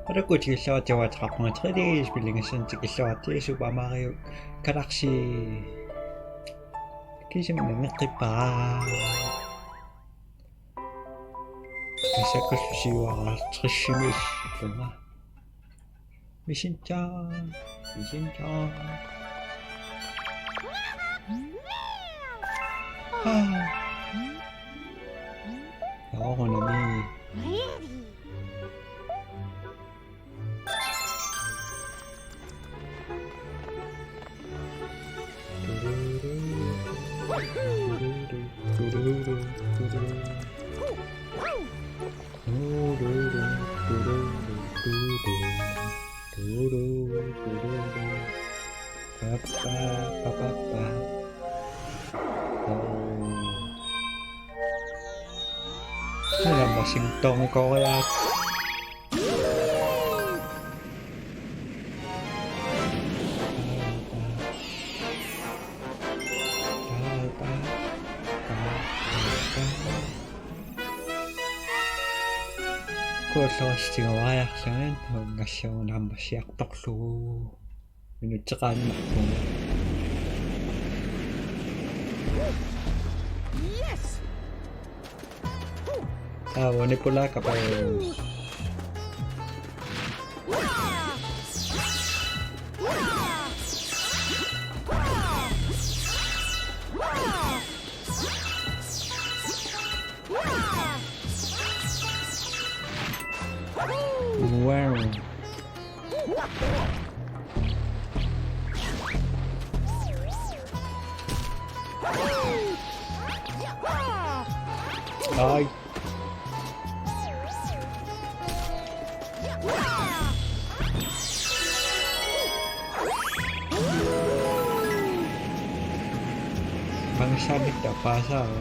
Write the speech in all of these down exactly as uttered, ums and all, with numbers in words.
Alukutilluartiuateqarpunga three D S-pillingassantik illuartiit Super Mario Galaxy. Kisianni nangeqqippaa. Massakkut siuarartissimiillunga. Messenger, Messenger. Ah. Nå, hun er med. Pappa, pappa. Oh. Ini lah masing tong Korea. Kuulluarsiuajarlugit, ungassuunaammassiaqtorlugu. Minutsit qaangiupput. Yes! Aa, unipulaakapaa. Wow. Ai. Bangsa kita pasal.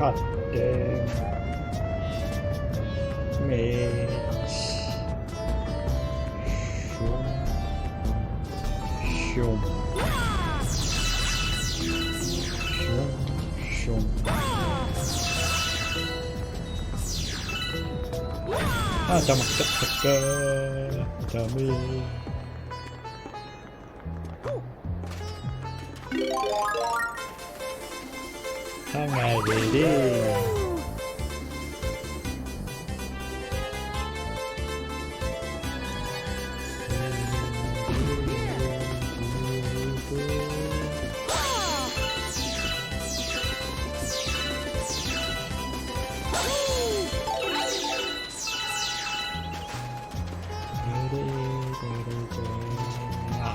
God damn. Mitch. Shum. Shum. Shum. Shum. Ah, damn it. Damn it. Hang on, baby.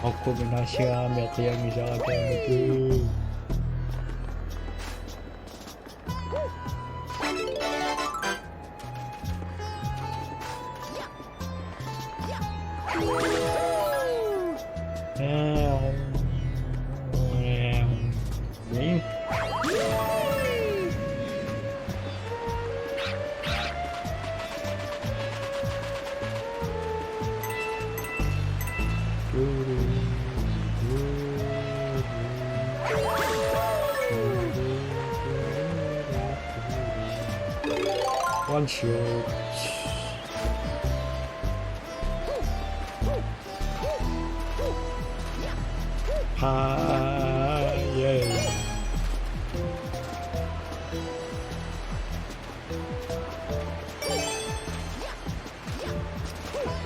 Aqu, minä siami qiamisarakiamiku. One shot. Hi, yay.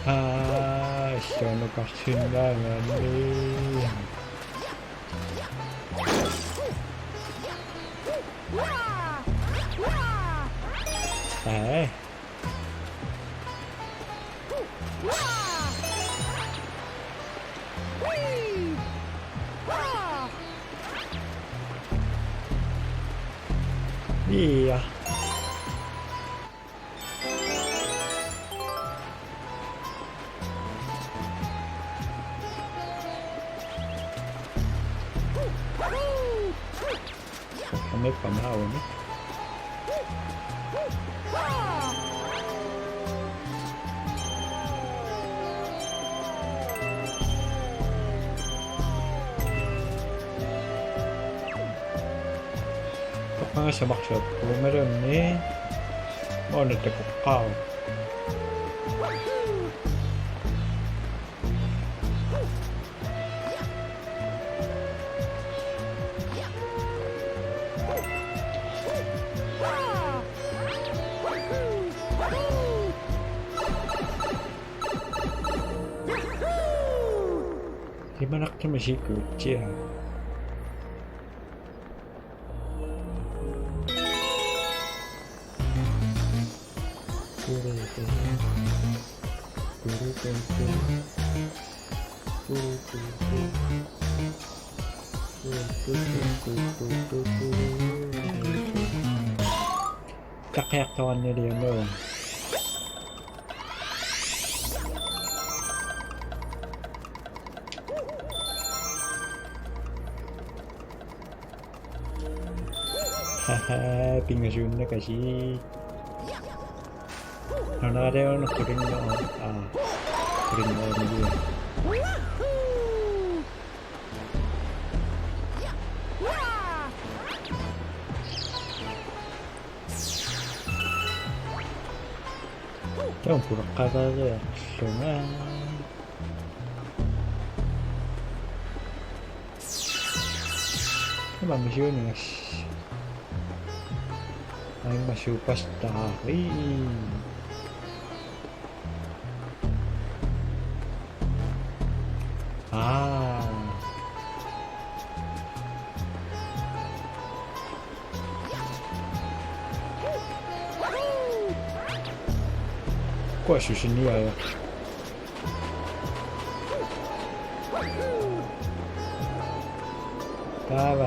Hi, sianukarsinnaanngani. Hi. Ia. ᖃᖓᒻᒥᒃᐸᒪᐅᓄᑦ. ᑐᖃᖓᓱᒪᒃᓱᐊᑉᐳᖓᓕᐅᓐᓂ. ᒫᓐᓇ ᑕᑯᖅᑲᐅ. ᑎᒪᓇᖅᑐᒥᒃ ᓯᑯᑦᑎᐊᖅ. ᑕᖅᑭᐊᖅᑐᕐᓂᓕᐅᓄᒃ. ᕼᐊ, ᐱᖓᓱᓐᓇᖅ ᖃᓯ. ᓄᓇᕋᓕᐅᓄᒃ ᖁᓕᖕᓄᑦ, ᐋ, ᖁᓕᖕᓄᑦ ᒥᓕᐊ. ᑕᐅᖅ ᐳᓚᖅᑲᓕᖅᖢᖓ. ᑕᒪᒃ ᒥᓯᐅᓂᖓᔅ. ᐊᐃ, ᒪᓲᐸᔅᑕᕆ. ᐋ. ᖁᐊᓱᓯᓂᐊᖅ. ᑕᕝᕙ.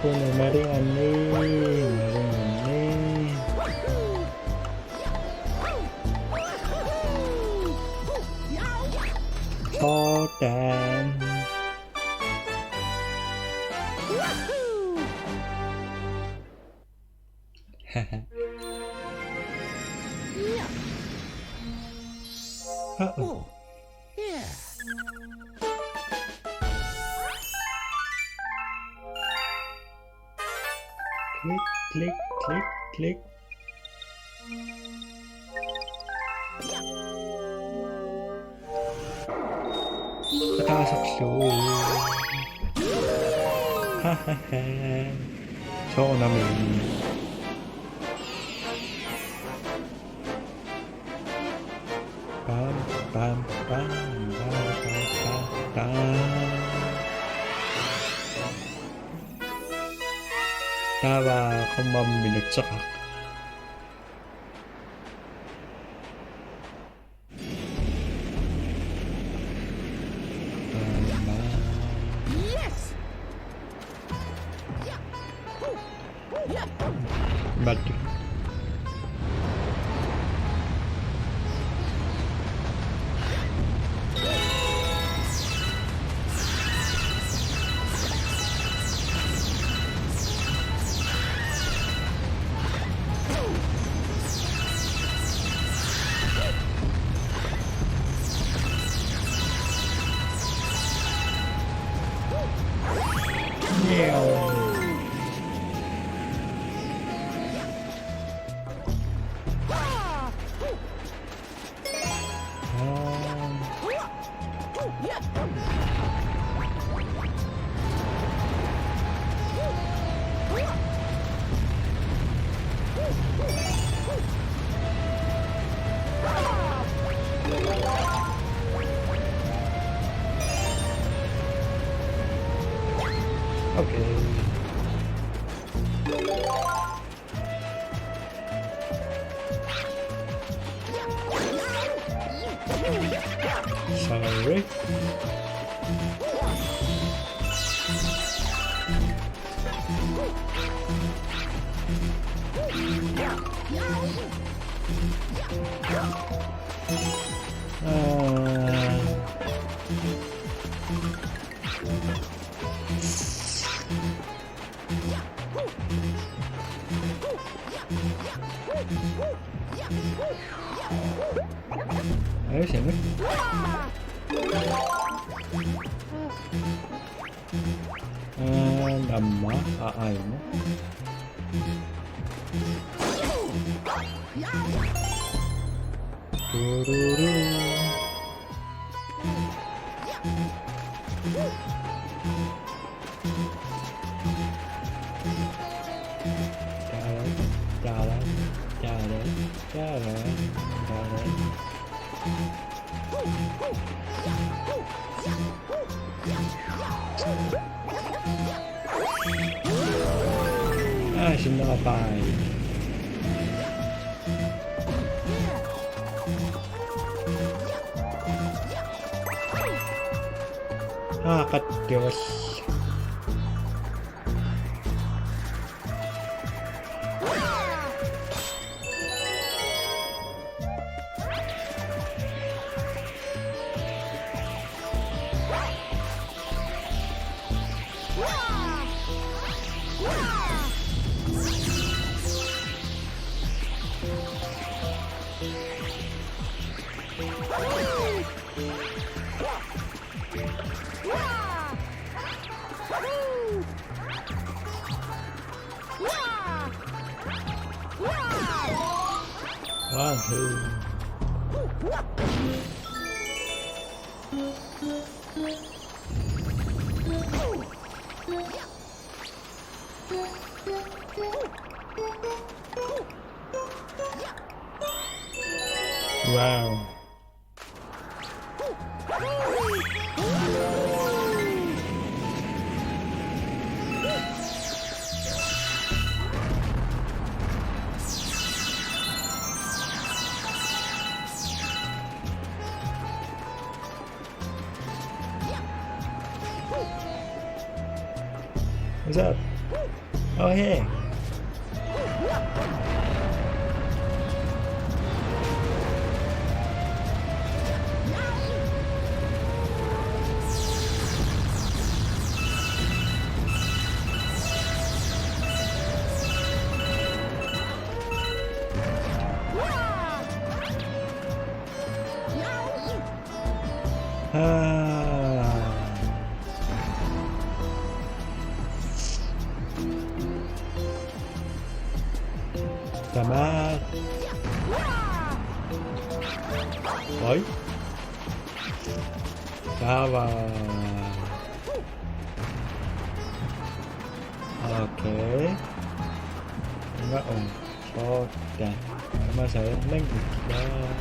ᖁᓇᒻᒥᕆᖓᓐᓂ, ᒻᒥᕆᖓᓐᓂ. ᓱᑕᓐ. Uh-oh. Yeah. Click, click, click, click. ᖃᑕᖅᓱᓗ. ᕼᐊ, ᕼᐊ, ᕼᐊ. ᓱᓇᒻᒥ. ᐸᒻ, ᐸᒻ, ᐸᒻ, ᐸᒻ, ᐸᒻ, ᐸᒻ, ᐸᒻ. ᑕᕝᕙ ᖁᒻᒪᒻᒥᓄᑦ ᓴᖅᑲ. Yes! Mati. Ayos, yan, eh. Ah, nama, aay mo. Tururu. Ah, sinapay. Ah, kattiwas. One, two. Wow. What's up? Oh, hey. Ah. Tamam. Oi. Sawa. Okay. Nga, oh. Oke. Sama saya lagi. Dah.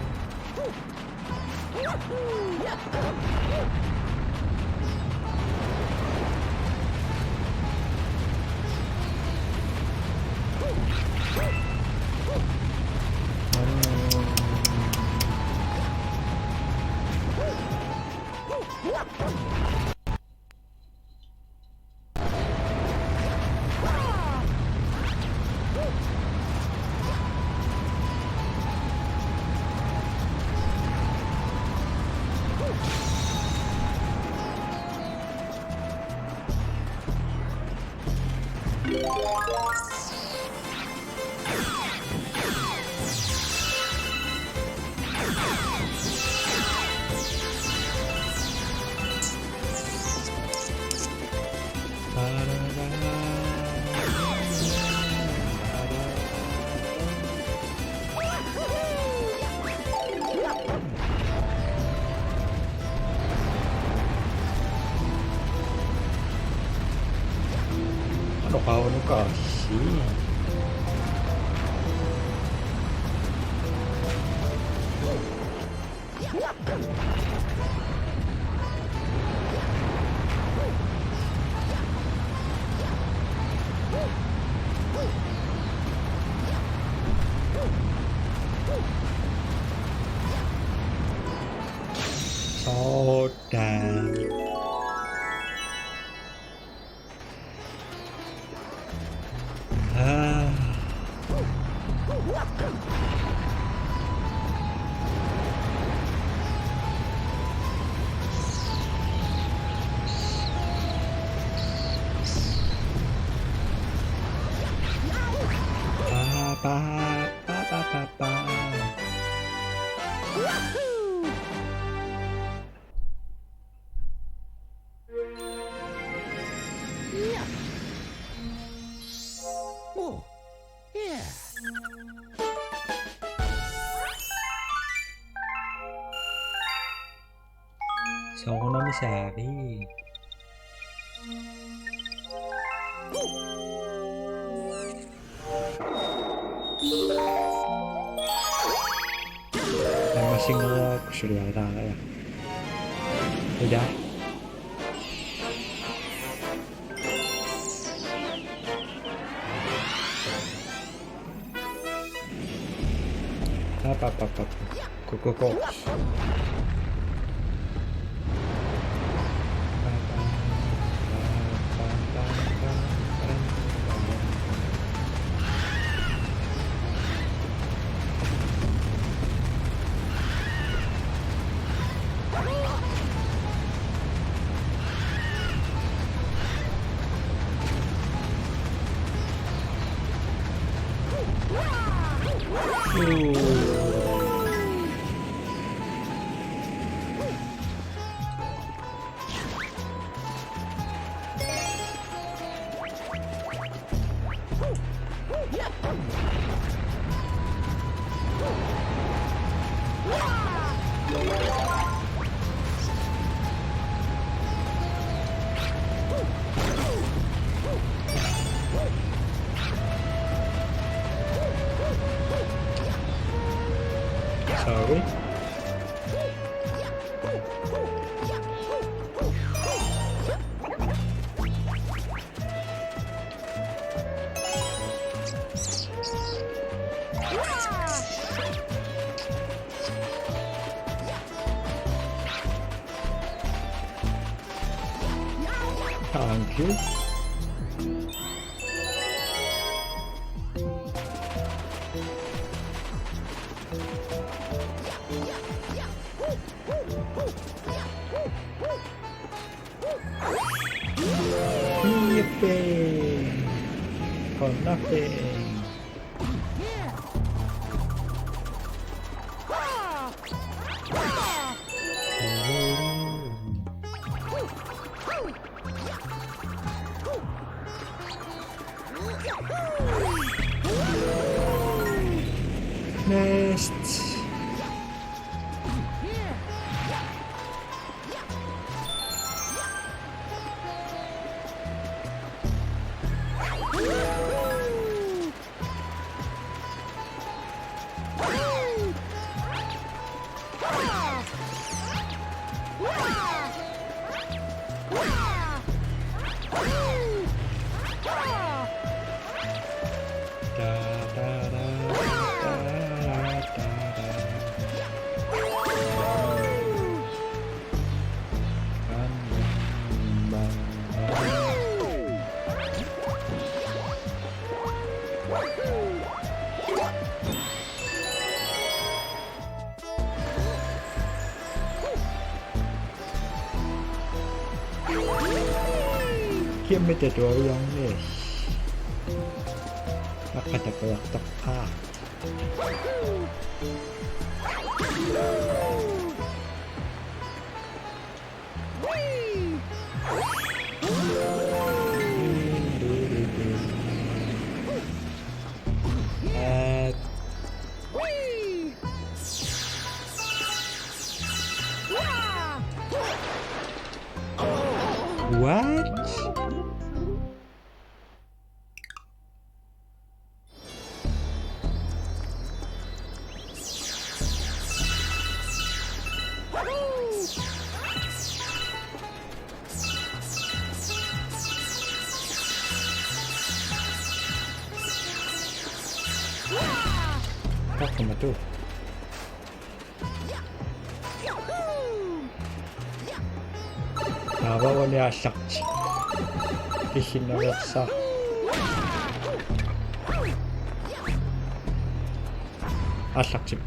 Ano ka, ano ka? Si. Sahod. Damn. Ah. Ba, ba, ba, ba, ba, ba. Oh, yeah. ᓱᓇᒻᒥᓴᕕᑦ. ᐊᒻᒪ ᓯᖓᓚᒃᑯᓱᓕᐊᕋᓛᖅ. ᐃᓛ. ᐊᑉ, ᐊᑉ, ᐊᑉ, ᐊᑉ. ᑯ, ᑯ, ᑯ. Sorry. Thank you. Yippee! For nothing. Missed. Give me the door, young miss. Akatapalaktak. What? Takkumatuk. Taava uani aallartik. Kigginnaveersaaq. Aallartik.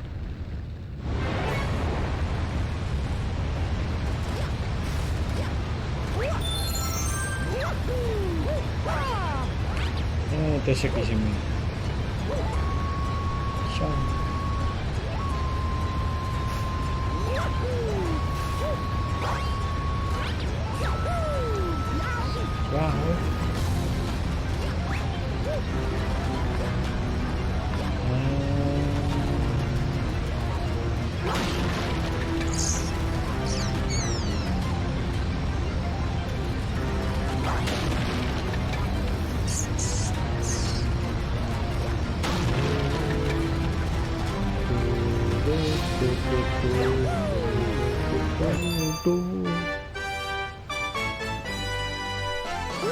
Aa, tassa kisimi. Shaa. Yahoo.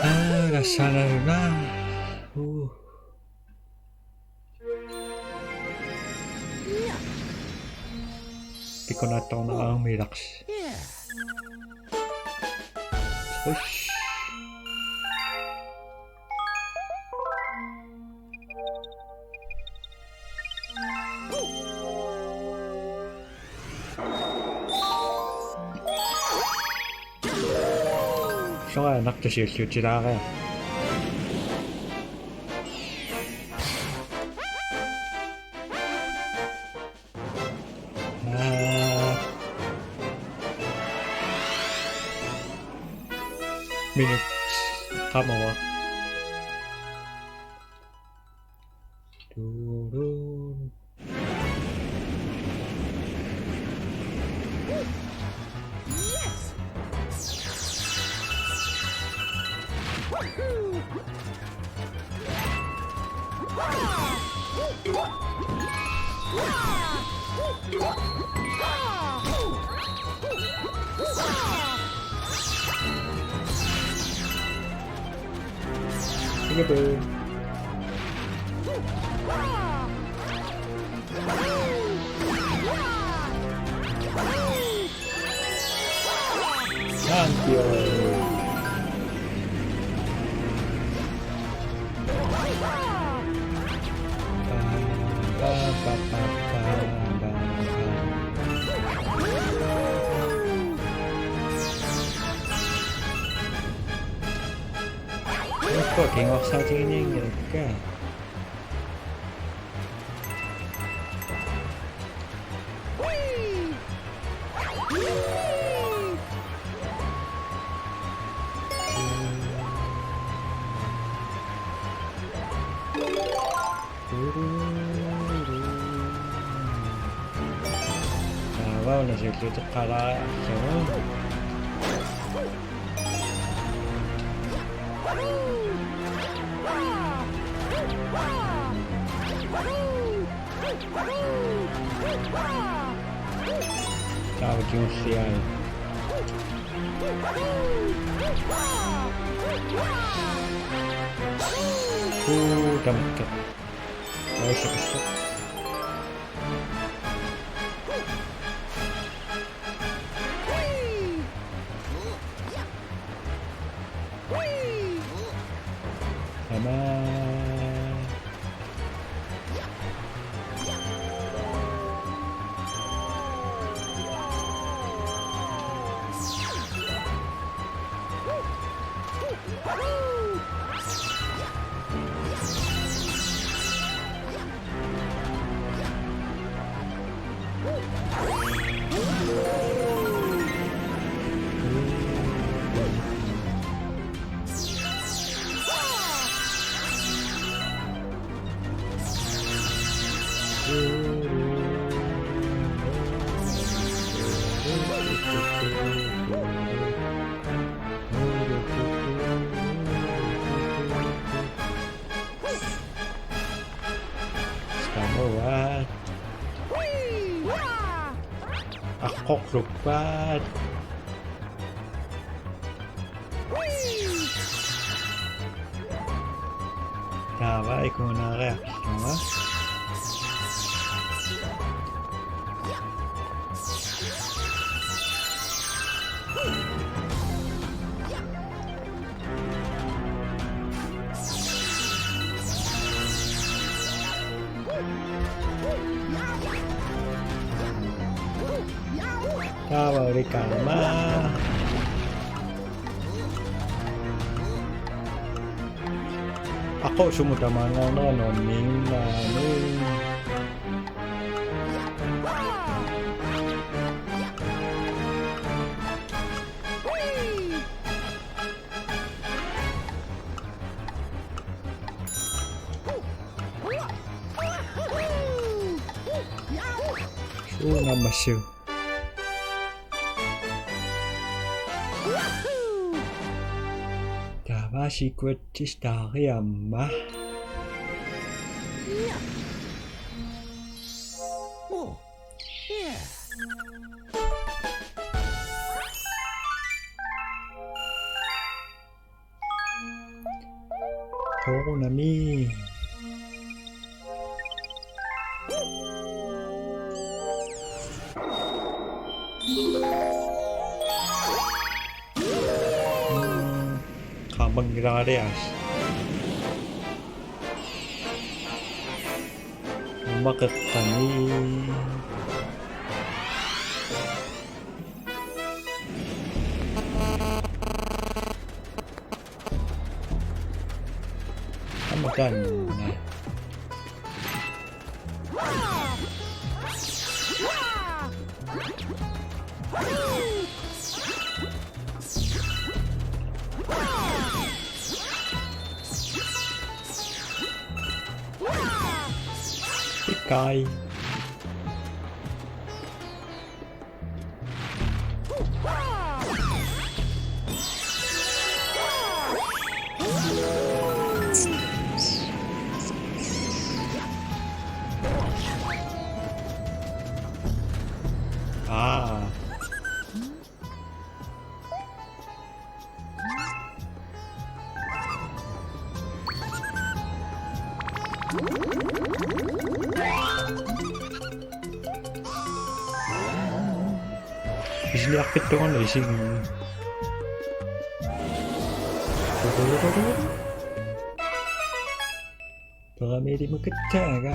Aa, tassana. Uu. Pikunattorna aamma ilaqsi. Ush. Sora naqtasiulliutilaariaq. Aa. Minut. Qamavara. Turun. Yes! Woohoo! Look at that. Thank you. Fucking offside in English. Taava una siulliutiqalaarlugu. Taava kingulliai. Uu, tamakka. Taussaqqussuuq. Aamma. Samoa. Aqquqlukpaat. Taava ikunariaqtunga. ᑕᕝᕙᐅᓕᑲᒪ. ᐊᑯ ᓱᒧ ᑕᒪᙵᓇᓄᖕᓂᖓ ᓄ. ᓱᓇᒪᓱ. ᑕᕝᕙ ᓯᑯᑦᑎᔅ ᑕᕆᐊᒪ. ᓱᓇᒦᒃ. ᒻᒻ, ᖃᒪᙱᓚᕆᐊᔅ. ᐅᒪᖅᑲᓐᓂ. ᖃᒪᒃᑲᓐᓂ. ᐃᑲᐃ. ᐋ. ᐃᓱᓕᐊᖅᑭᑦᑐᖓ ᐃᓯᖕ. ᑐᕈᓗᑐᕈ. ᐱᕋᒦᓕᒧᖃᑦᑕᕋ.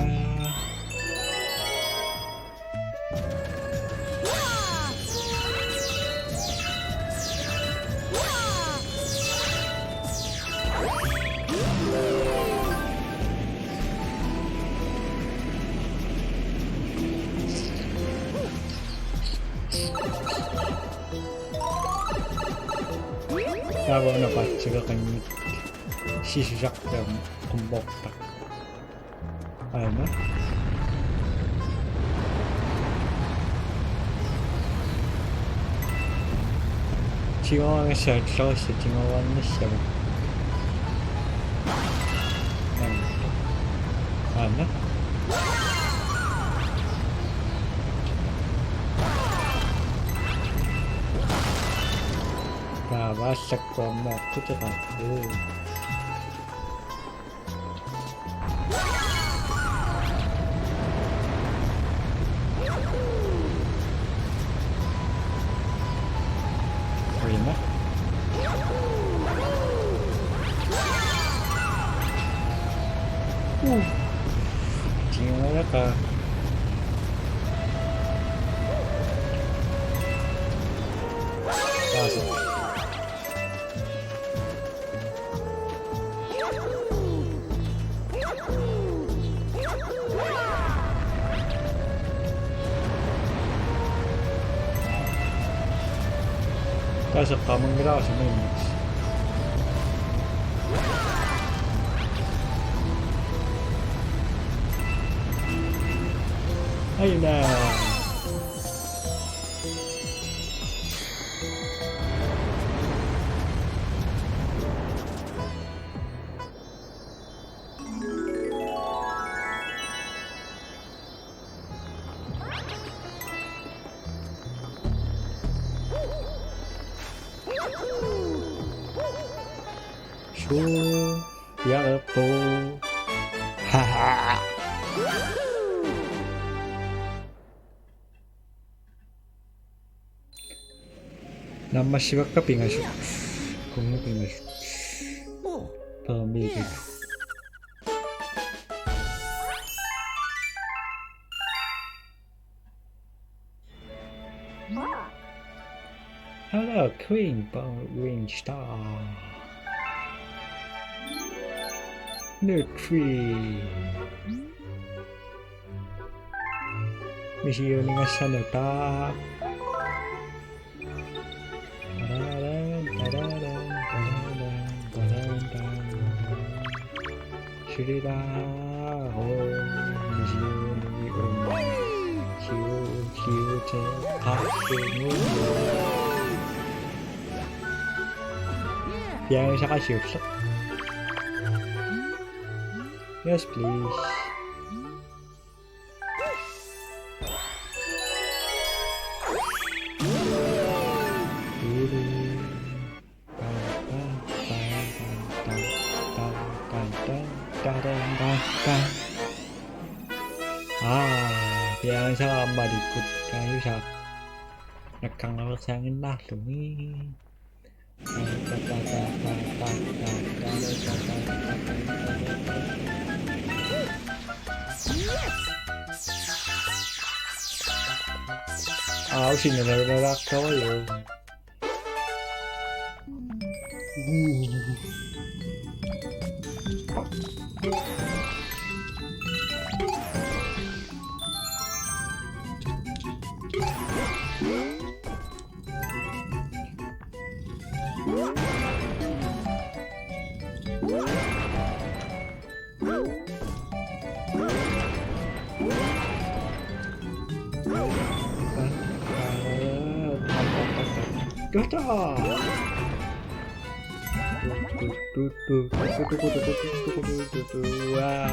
ᑕᕝᕙ ᐅᓇ ᐸᑦᓯᒐᖃᖏᑦ. ᓯᓱᓴᖅᑕᒻ ᖁᒻᒧᖅᑕᖅ. ᐊᐃᓐᓇ. ᑎᒍᕙᖓᓴᐅᖅ, ᓚᐅᓴ ᑎᒍᕙᖓᓴᐅᖅ. ᐊᐃᓐᓇ. ᐊᐃᓐᓇ. ᑕᕝᕙ ᓴᒃᑯᐊᒻᒪ ᖁᑎᖃᖅ. ᐆ. ᖁᔭᒪ. ᐆ. ᑎᒍᕙᖓᓴᖅ. ᑕᕝᕙ. ᑕᕝᕙ ᖃᒪᙱᓚᐅᖅᓯᒪᔪᖅ. ᐊᐃᓐᓇ. ᓱ, ᐱᐊᕆᖅᐳᖅ. ᕼᐊ ᕼᐊ. ᓇᒻᒪᒃᓯᕙᒃᑲ ᐱᖓᓱᑦ. ᑯᓐᓄᑦ ᐱᖓᓱᑦ. ᐱᕋᒦᓕᒃ. Hello, Queen Bone Wing Star. Nutri. Misiuningassaq Nutaq. Sirira, oh, misiuni, oh, siu, siu, te, ka, te, nu, nu. Pianisaqasiulleq. Yes, please. Aa, pianisaqammalikkut, kaajusaq. Nakkarngaveqsaanginnarluni. Aa, usinalaulaaqtarajuk. Good job! Wow!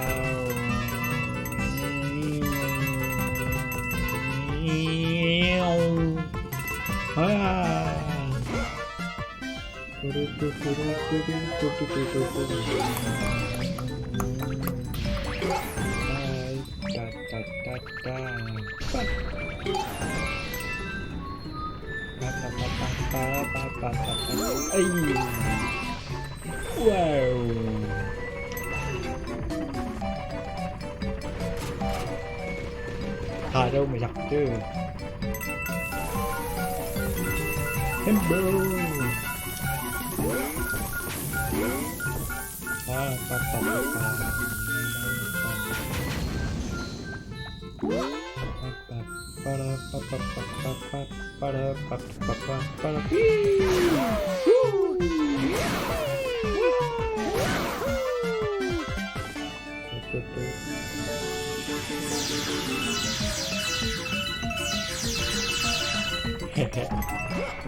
Ah! Ai. Wow. Hello, Mister Two. Hello.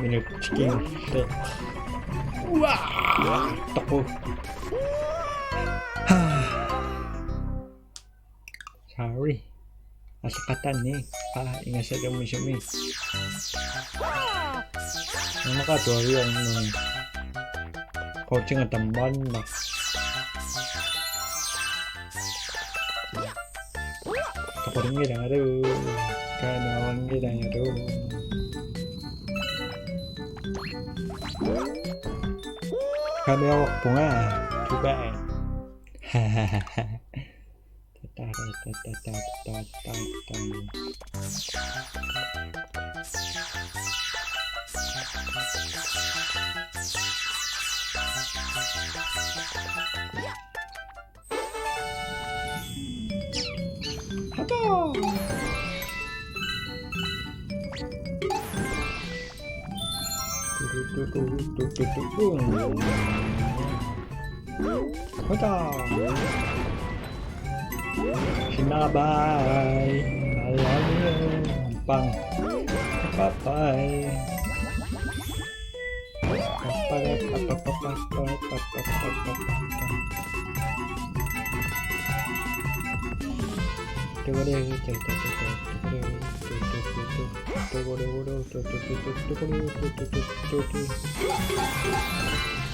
Minut chicken. Uaa! Taku. Sorry. Asaqatani. Aa, ingasalumisumi. Namakatuariarnun. Qutinga tammanna. Taquringilangalu. Kaanialangilangalu. Kaanialangilangalu. Too bad. Hata. Sina, bye. I love you. Bang. Bye-bye.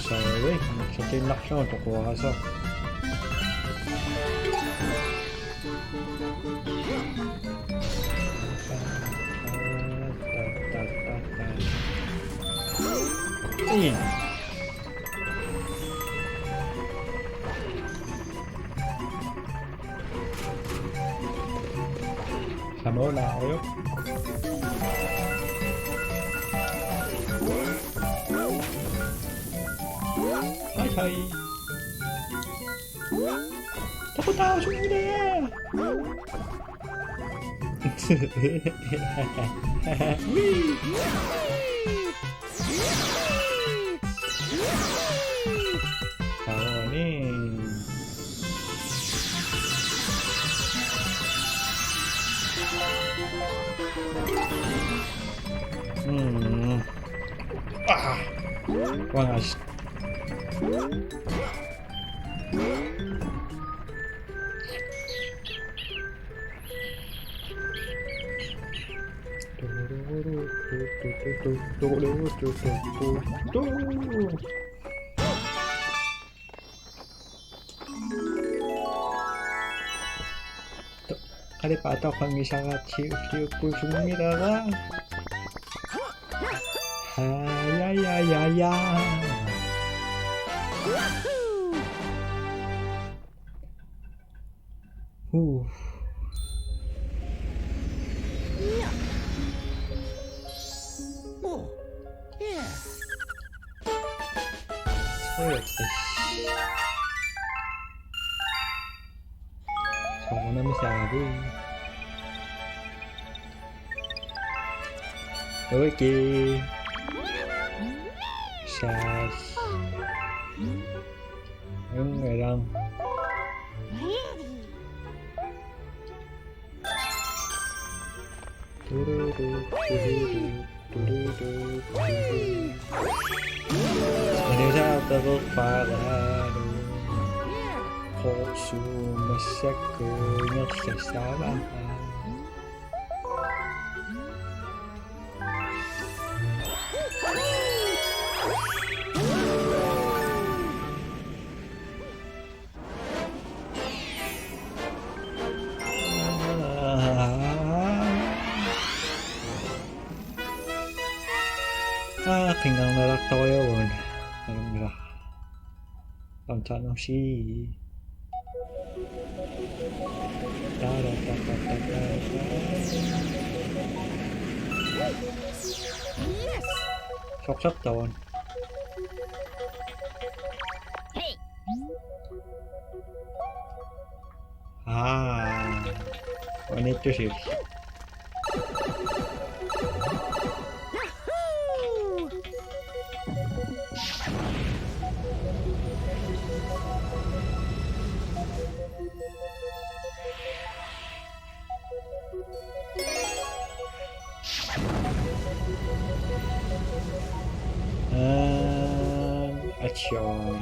Sorry, maksudnya nak sama toko asa. Ini. Sama na, ayo. Hai hai. Takutai, sumida. Wee. Tawani. Hmm. Ah. Wangas. ᖃᓕᐹ ᑕᐅᖃᙱᓴᕋᑦᓯ ᐅᓪᓗᖅᐳᓱᖕᒥᓚᕋ. ᕼᐊ, ᔮ, ᔮ, ᔮ, ᔮ. ᕼᐆ. ᓱᕈᑦᓯ. ᓱᕈᓇᒥᓴᕋᕕᑦ. ᐅᐃᑭ. ᓴᔅ. ᐊᖑᕐᖓᓚᒃ. ᑐᕈᕈ, ᑐᕈᕈ, ᑐᕈᕈ, ᑐᕈᕈ. ᐊᓂᓴ ᑕᑯ ᐸᕋᓗ. ᖁᖅᓱᒪᒃᓴᖅ ᖁᖑᖅᓴᖅ ᓴᕙᕼᐊ. ᐋ, ᕿᖓᓐᓇᕋᖅᑕᐅᔪᓐ. ᕿᖓᓐᓇᕋ. ᖃᒻᒪᑦᑕᐅᖅ ᓄᓰ. ᑕ, ᑕ, ᑕ, ᑕ, ᑕ, ᑕ. ᓱᖅᓱᖅᑕᐅᓐ. ᐋ, ᐅᓂᑦᑐᓯᓕ. And action.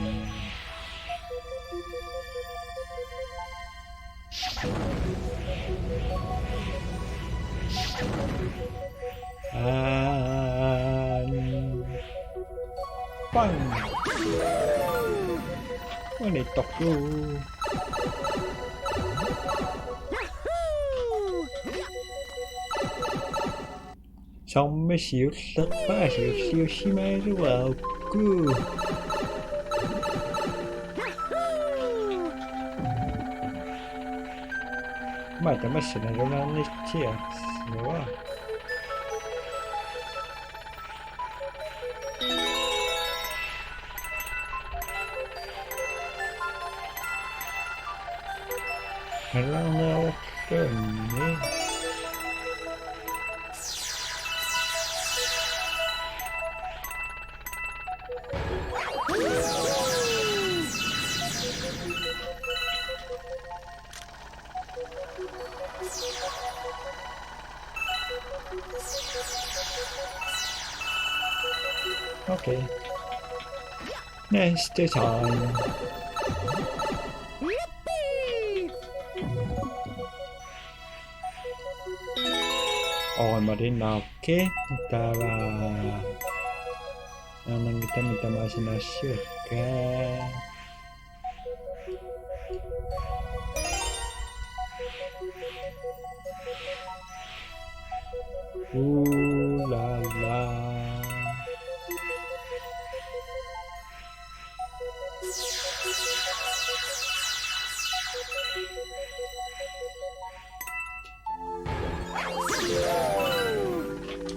And bang. Uaniṭṭhaqtuq. ᓴᐅᒻᒥᓯᐅᓪᓚᖅᐸ, ᓯᐅᓪᓕᐅᓯᒪᐃᓗᐊᖅᑯ. ᒪᑕ ᒪᔅᓴᓇᓗᓇᕐᓂᑦᓯᐊᖅ ᓄᐊ. ᕼᐊᓚᓐᓈᖅᑐᓐᓂ. Okay. Next time. Yippee! Oh, Marina, okay. Tara. Ang nangita-ngita masinasya ka. Ooh la la.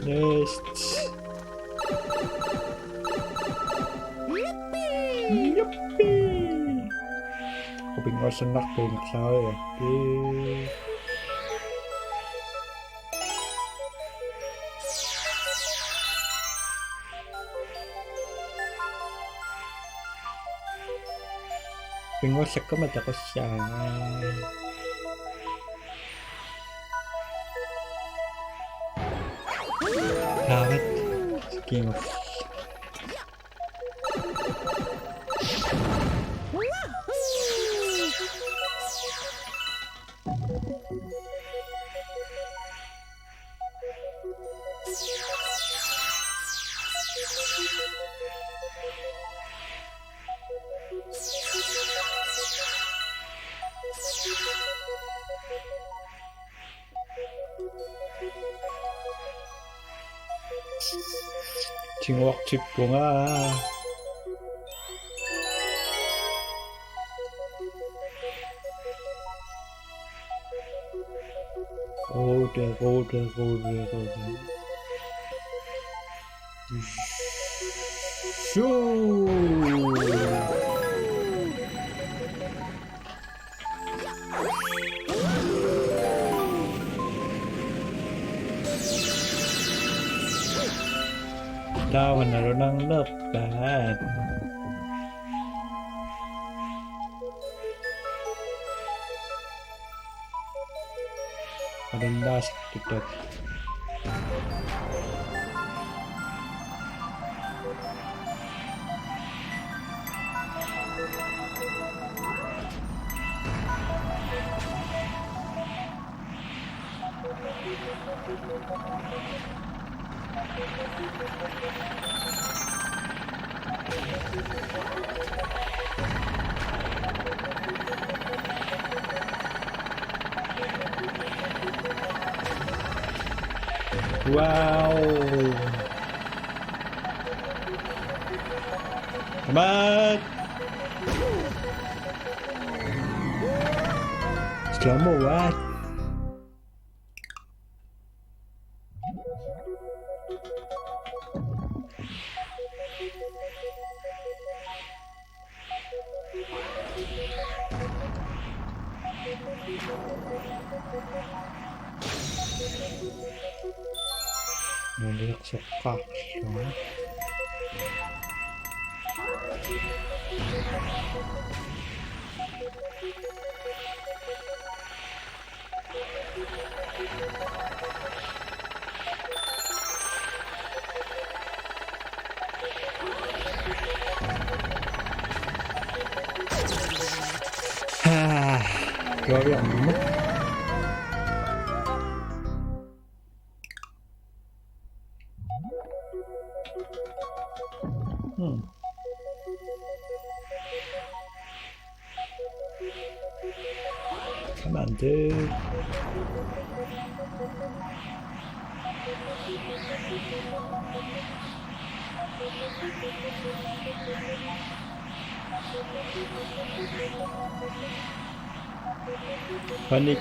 Next. Juppii! Qupinnguassannaqtuunngiksaariaqtiit. Qupinnguassakkamata qussaa. Taavat. Sikinnguaq. Tinnguaqtippunga. Quuti, quuti, quuti, quuti. Shuu! Taava nalunarniqpaat. Alannaasaqtutat. Wow. Come on. Slow mo, what? Naliqsuqqaaqługu. Ah, todavía no. Hmm. Come on, dude. Panic.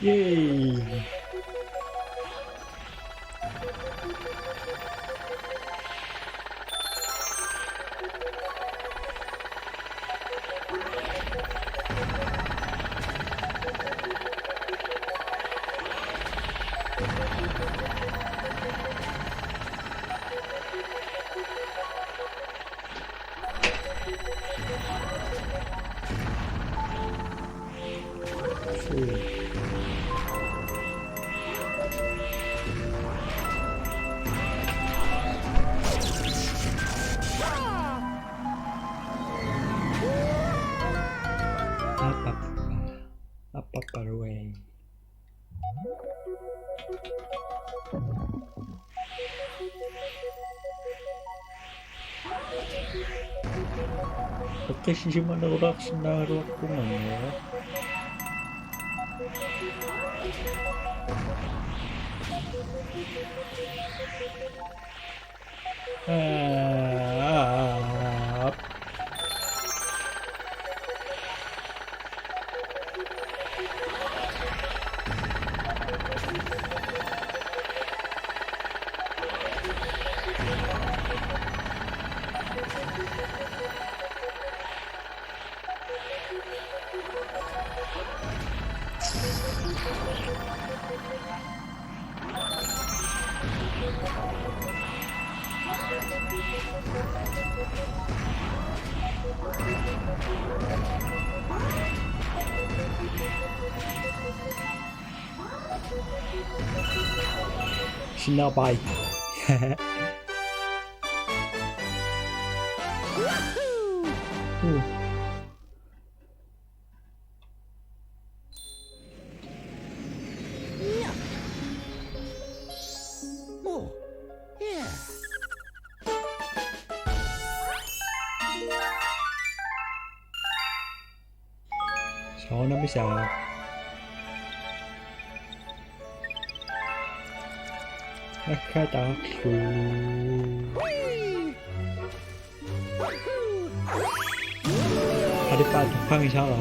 Yay! Up, up, up, up, up, away. Takusimanuqsinnaagaluaqtunga. Aa, aa, aa. Shinabai. Sauna bisa. Nakkataklu. Hadi pa tukang isala.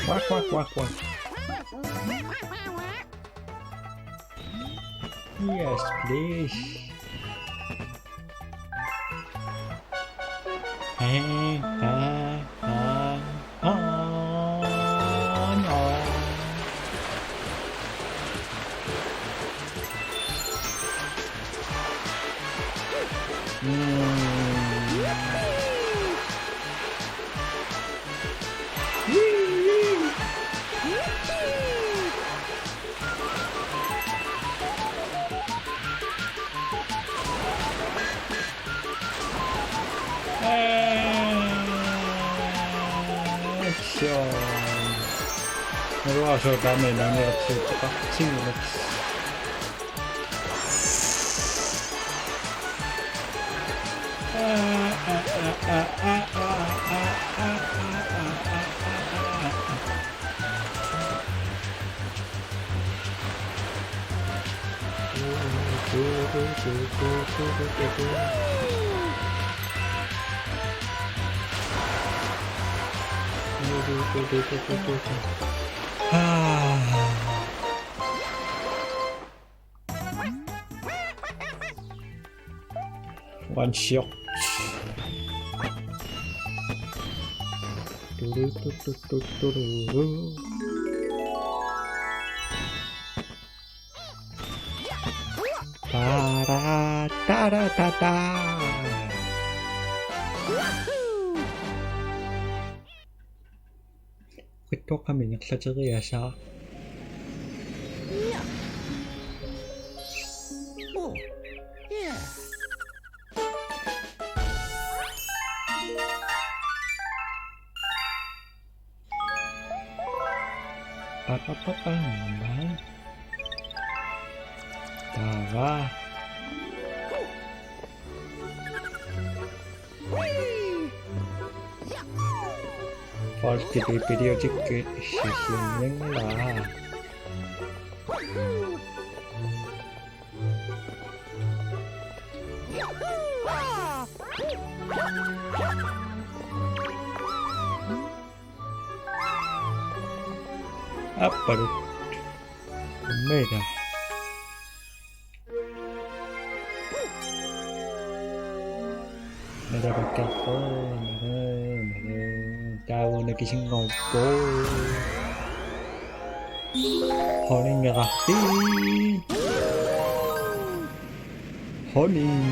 Quack, quack, quack, quack. Yes, please. Hey, hey, hey, oh, no. Mm. Action. Meruasu tamina meruasu. One shot. Ta-ra, ta-ra, ta-ra. Qittuqami niqlatigiyasa. Pa-pa-pa-pa-pa. Ta-ra. Falskiti pidiotikki sisinningla. Apparut. Meida. Meida pakkaqqu, meida, meida. Taavunga kisinngauqput. Honingiqaqti. Honing.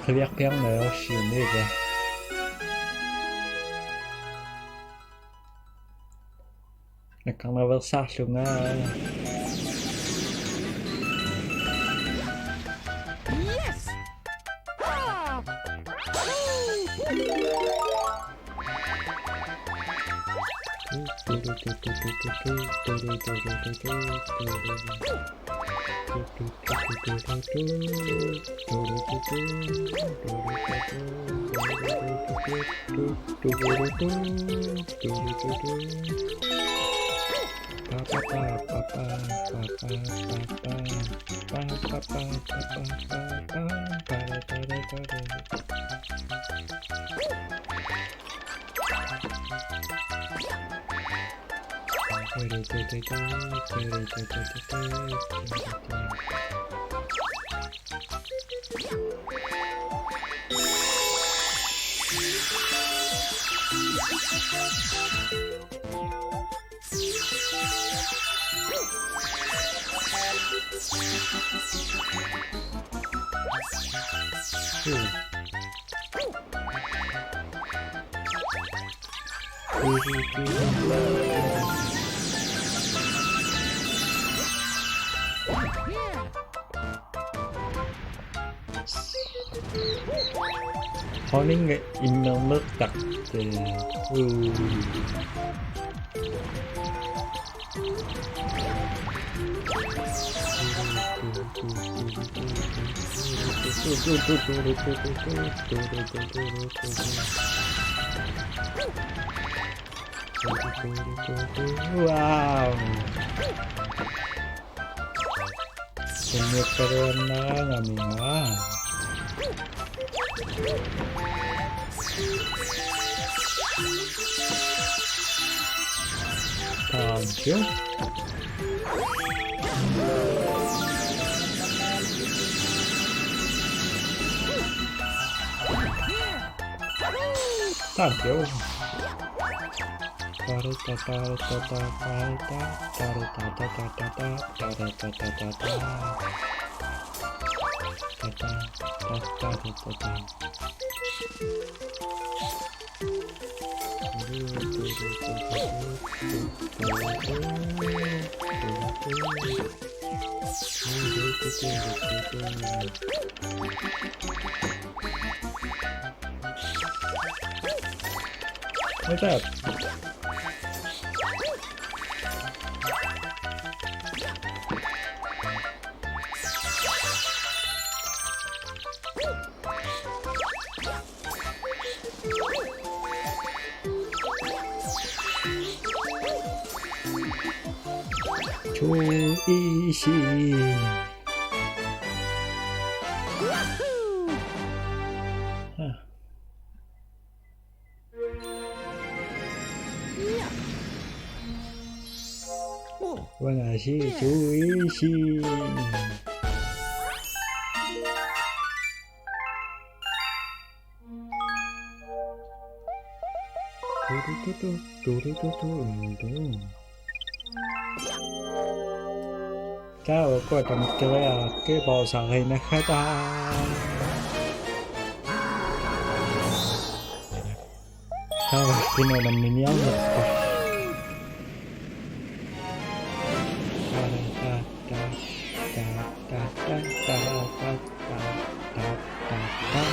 Qiviaqpiarnarsiuniga. Nakkarnaveersaarlunga. Yes! Ah! Honinga imermeqtaqti. Uu. Wow. Sumikaruannaranga minga. Thank you. Thank you. What's up? Too easy. Huh. Wanashi too easy. Turu tutu, turu tutu, turu. Tau, kua tamukkilia, kipausarinakata. Tau, kinu naminiammukka. Ta, ta, ta, ta.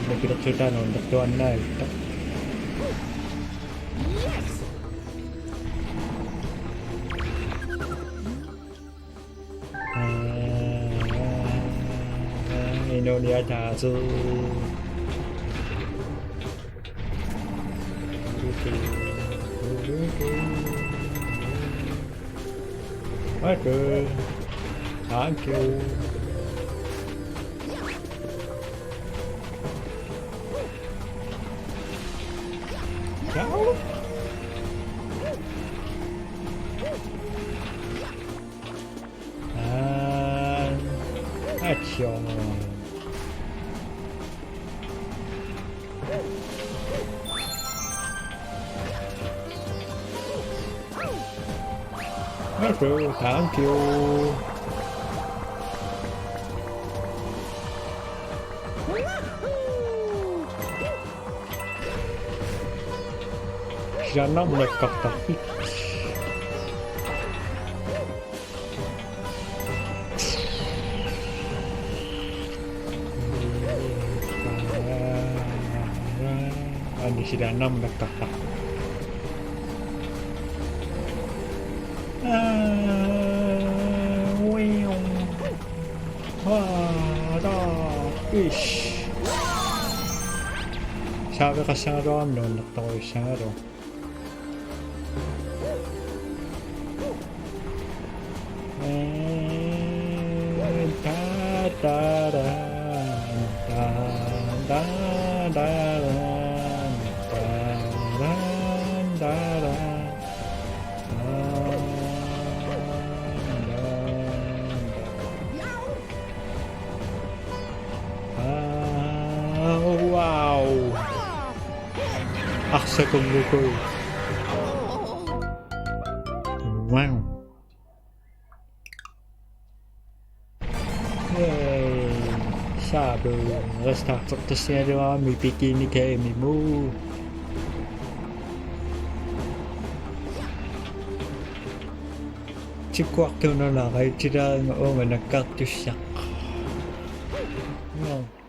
Napileqsutaa nuunniqtuannaavittuq. Aa, inuniataasuu. Okay. Thank you. Ciao. And action. Thank you, thank you. Jangan melekat tapi. Sila namunakkarpa. Aa, wiu. Aa, da, ish. Saaviqassagaluarami nuunnaqtarujussagaluaq. Wow. Aqsakunguku. Wow. Yay. Saaviqassaqtaqtasialuami bikini game-imut. Tikkuaqtuununaqaitilaanga uunga nakkartussaq.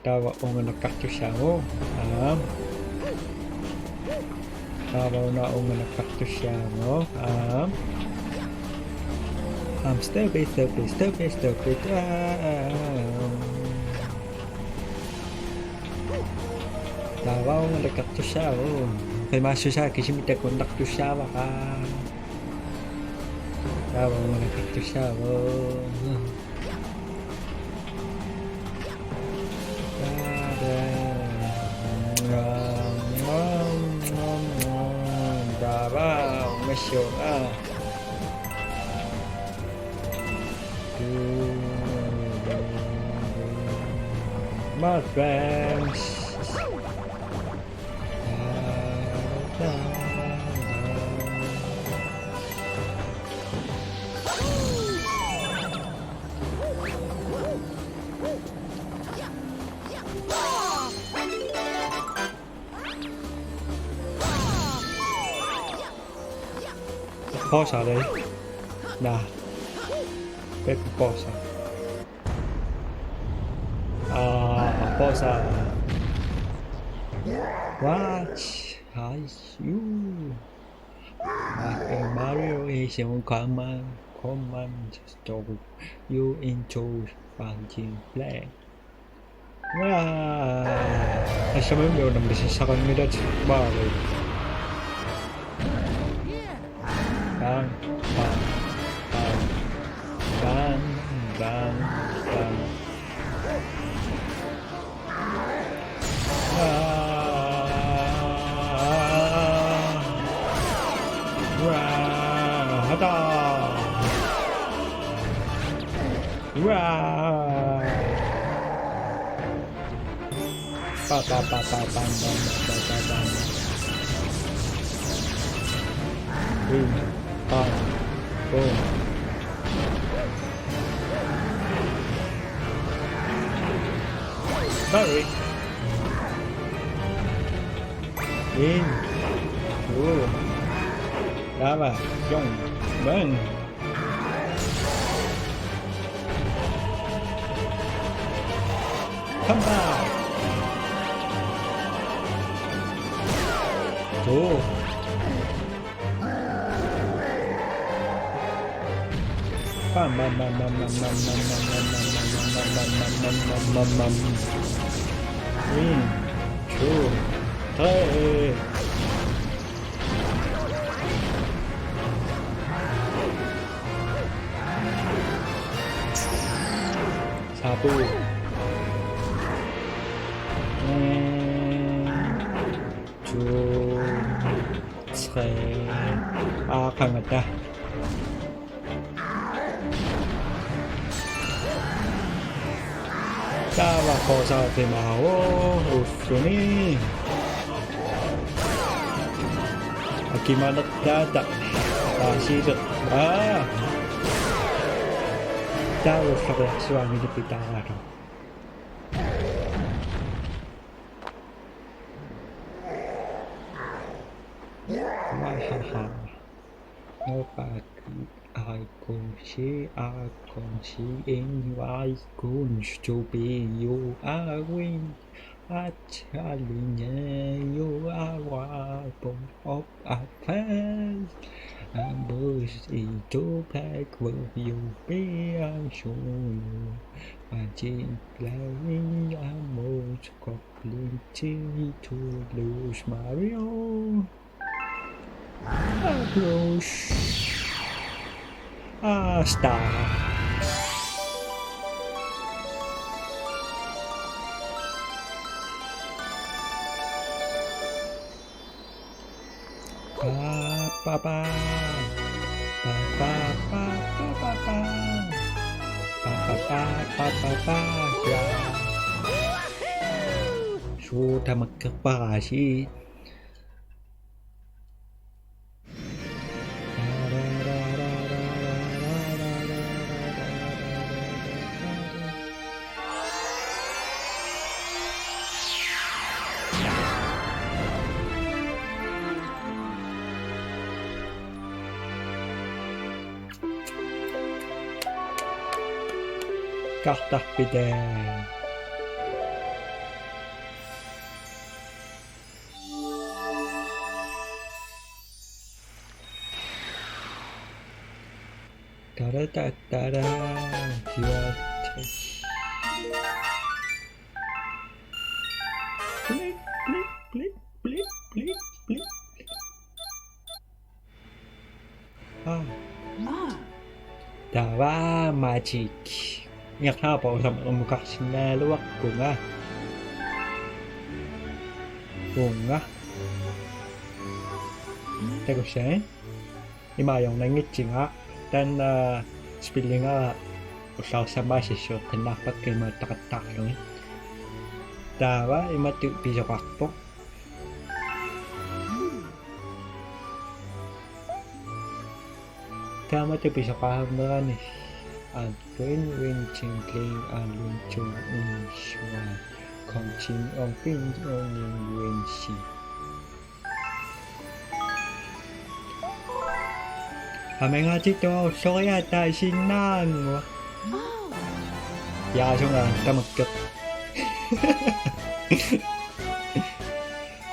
Taava uunga nakkartussaagu. Aam. Taava una uunga nakkartussaagu. Aam. Aam, stupid, stupid, stupid, stupid. Aam. Taava uunga nakkartussaagu. Qimaassusaa kisimita kunnaqtussaavara. Taava uunga nakkartussaagu. My friends. Pause-ali. Naa. Peppu pause. Aa, pause. What? Hi, you. Mario is on command, command to you into fighting play. Waa! Assamanni unammisissaqanngilat Mario. Bang, bang, bang. Bang, bang, bang. Waa! Waa! Hata! Waa! Pa, pa, pa, pa, pam, pam, pa, pa, pam. Boom, pam, boom. Sorry. In. Ooh. Lava. Yong. Bang. Come back. Ooh. Bam, bam, bam. One, two, three. Satu. One, two, three. Aa, qangata. Taava qusaaqimauq ussuni. Akimanaqtaata. Paasiileq. Aa. Taava ussariaqsuanginik pitaaraluk. Wahaha. Nopa akunsi, akunsi, in waikun, stupid, you are win. At Alineo, I was born of a friend. I was in two pack with you, be I show you. I didn't play, I was completely to lose Mario. Approach. Ah, star. Pa, pa, pa. Pa, pa, pa, pa, pa, pa. Pa, pa, pa, pa, pa, pa. Ya. Suuta makkeqparaasiit. Kartarpita. Tara, tara, tara. Hiva. Blip, blip, blip, blip, blip, blip. Ah. Ah. Tava magic. Ingaqqaapauq usamukarsinnaaluaqpunga. Unga. Takussai. Imaajornanngitsinga. Taanna spillinga ullarsamaasissuuqqinnarpakka imaattoqattaarlugit. Taava imatut pisoqarpoq. Taamatut pisoqarnerani, a green wind tingling, a little wind swan, continue on being only wind sheep. Amigaatittuaq ulloriataasinnaajuq. Jaa, sunga tamakkeq.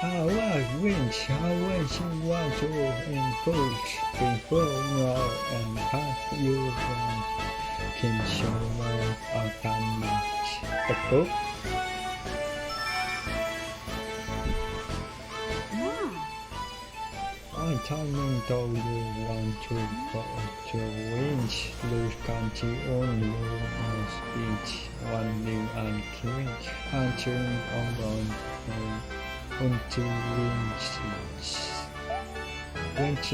Our winds, our winds, you want to encourage, before you and half you want can show more of damage. Taku. I tell me, do you want to go to winds? Lose country only speech, one new and killing, and turn on, on, on to winds. Winds.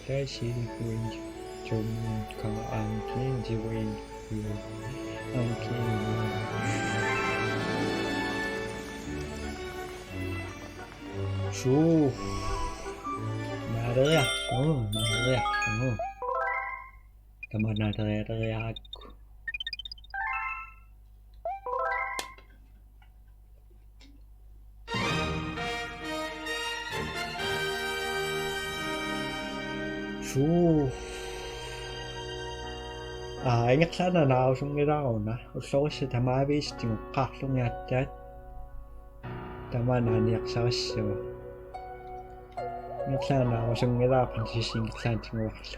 Flashing wind, turn car and killing the wind, and killing wind. Suu. Naliriarlugu, naliriarlugu. Tamaat naliriarlugu. Suu. Aa, ingerlaannaq nausunngilaruna. Ullorissat tamaviisa tiguqqaarlugit aatsaat. Tamaat naaniarsarissuaq. Ingerlaannaq nausunngilarput, sissi ingerlaannaq tiguarlugu.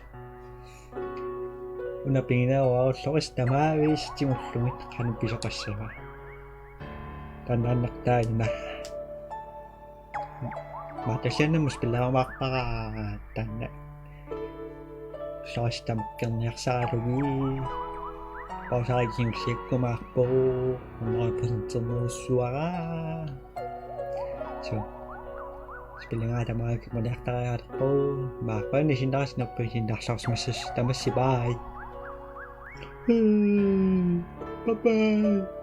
Una piginnarluarisi tamaviisa tigullugit qanoq pisoqassava. Taannaannaq taanna. Maatallannamut spilliumaarpara taanna. Ullorissat tamakkerniarsaralugit. Pausaarikkiulliakkumaarpugut. Unneruppunitsernerussuara. Suu. Spillinga tamakkua maliartariaqarpugut. Maanna qujanaq sinnaarsinnarput, sinnaarsimassasusi tamassi, bye. Bye bye.